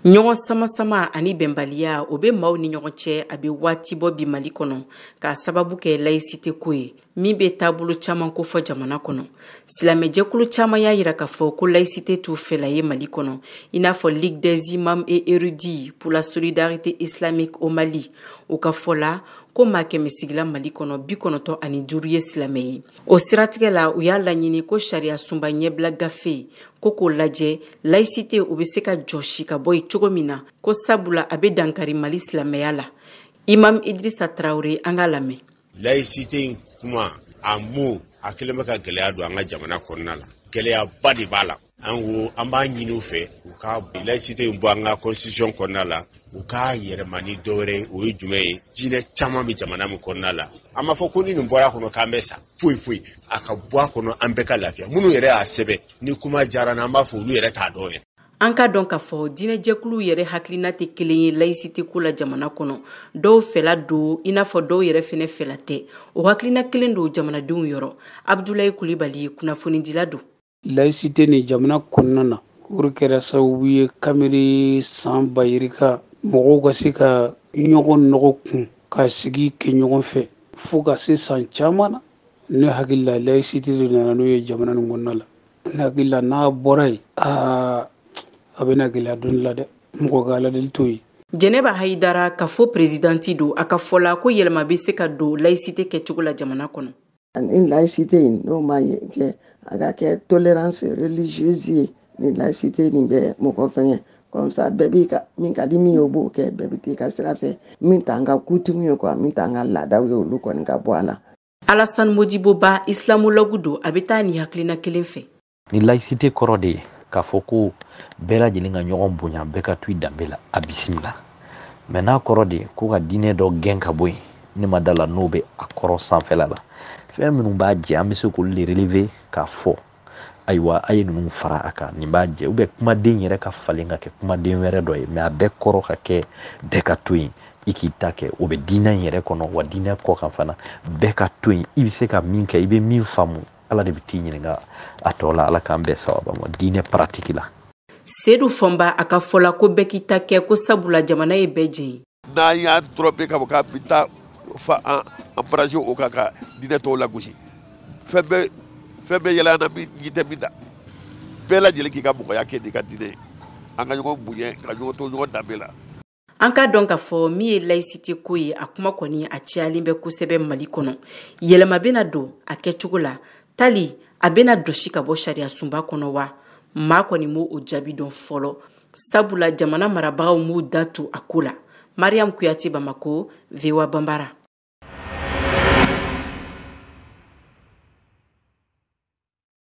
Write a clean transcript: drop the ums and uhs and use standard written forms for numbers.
Ɲɔgɔn sama-sama ani bɛnbaliya, o bɛ maaw ni ɲɔgɔn cɛ, a bɛ waati bɔ bi Mali kɔnɔ, k'a sababu kɛ laïcité ko ye min bɛ taabolo caman kofɔ jamana kɔnɔ. Silamɛjɛkulu caman y'a jira k'a fɔ ko laïcité t'u fɛla ye Mali kɔnɔ, i n'a fɔ Ligue des imams et érudits pour la solidarité islamique au Mali. U ka fɔ la ko maa 100 sigila Mali kɔnɔ, 95 ye silamɛ ye. O siratigɛ la, u y'a laɲini ko sariya sunba ɲɛbila gafe ko k'o lajɛ, laïcité o bɛ se ka jɔsi ka bɔ yen cogo min na, ko sabula a bɛ dankari Mali silamɛya la. Imam Idrissa Traoré, an k'a lamɛn. Laïcité in kuma, a mot, a kɛlen bɛ ka gɛlɛya don an ka jamana kɔnɔna la. Gɛlɛyaba de b'a la. An ko an b'a ɲini u fɛ, u ka laïcité in bɔ an ka constitution kɔnɔna la, u k'a yɛlɛma ni dɔ wɛrɛ ye. O ye jumɛn ye? Diinɛ caman bɛ jamana min kɔnɔna la, an b'a fɔ ko ni nin bɔra a kɔnɔ k'an bɛ sa, foyi foyi, a ka bɔ a kɔnɔ, an bɛɛ ka lafiya. Minnu yɛrɛ y'a sɛbɛn, ni kuma diyara n na, an b'a fɔ olu yɛrɛ t'a dɔn yɛrɛ. An ka dɔn k'a fɔ diinɛjɛkuluw yɛrɛ hakilina tɛ kelen ye laïcité ko la jamana kɔnɔ. Dɔw fɛla don i n'a fɔ dɔw yɛrɛ fɛnɛ fɛla tɛ. O hakilina kelen don jamanadenw yɔrɔ. Abdoulaye Coulibaly, kunnafonidila don. Laïcité ni jamana kɔnɔna na, o de kɛra sababu ye kabini san 2000 mɔgɔw ka se ka ɲɔgɔn nɔgɔ kun ka sigi kɛ ɲɔgɔn fɛ fo ka se san caman na. Ne hakili la, laïcité de nana n'o ye jamana nin kɔnɔna la. Ne hakili la, n'a bɔra yen, aa, a bɛna gɛlɛya dɔɔni la dɛ, mɔgɔ ka Ala deli t'o ye. Jɛnɛba Hayidara, ka fɔ présidente don, a ka fɔ la ko yɛlɛma bɛ se ka don laïcité kɛcogo la jamana kɔnɔ. Ni laïcité in n'o ma kɛ, a ka kɛ tolérance religieuse ye. Ni laïcité nin bɛ mɔgɔ fɛngɛ comme ça, bɛɛ b'i ka min ka di min ye, o b'o kɛ, bɛɛ bɛ t'i ka sira fɛ. Min t'an ka coutume ye quoi, min t'an ka laadaw ye, olu kɔni ka bɔ a la. Alassane Modibo Ba, islamologue don, a bɛ taa nin hakilina kelen fɛ. Ni laïcité kɔrɔ de ye k'a fɔ ko bɛɛ lajɛlen ka ɲɔgɔn bonya, bɛɛ ka to i danbe la, a bisimila. Mɛ n'a kɔrɔ de ko ka diinɛ dɔ gɛn ka bɔ yen, ne ma da la n'o bɛ a kɔrɔ sanfɛla la. Fɛn minnu b'a jɛ, an bɛ se k'olu de relever k'a fɔ ayiwa, a ye ninnu fara a kan, nin b'a jɛ, ou bien kumaden yɛrɛ ka falen ka kɛ kumaden wɛrɛ dɔ ye. Mɛ a bɛɛ kɔrɔ ka kɛ bɛɛ ka to yen i k'i ta kɛ, o bɛ diinɛ in yɛrɛ kɔnɔ wa diinɛ kɔ kan fana, bɛɛ ka to yen, i bɛ se ka min kɛ, i bɛ min faamu, Ala de bɛ t'i ɲininka a tɔ la. Ala k'an bɛɛ sababa ma diinɛ pratique la. Sedu Fɔnba, a ka fɔ la ko bɛɛ k'i ta kɛ, ko sabula jamana ye bɛɛ jɛ ye. N'an y'a dɔrɔn bɛ k'a fɔ k'a bɛ taa fa an encourager o kan ka diinɛ tɔw lagosi, fɛn bɛɛ fɛn bɛɛ yɛlɛ an na min tɛ min na. Bɛɛ lajɛlen k'i ka mɔgɔya kɛ n'i ka diinɛ ye, an ka ɲɔgɔn bonya, ka ɲɔgɔn to ɲɔgɔn danbe la. An ka dɔn k'a fɔ min ye laïcité ko ye, a kuma kɔni a cayalen bɛ kosɛbɛ Mali kɔnɔ. Yɛlɛma bɛna don a kɛcogo la tali, a bɛna dɔsi ka bɔ sariya sunba kɔnɔ wa? Maa kɔni m'o o jaabi dɔn fɔlɔ, sabula jamana marabagaw m'u da tu a ko la. Mariam Kuyate, Bamako, VOA Bambara.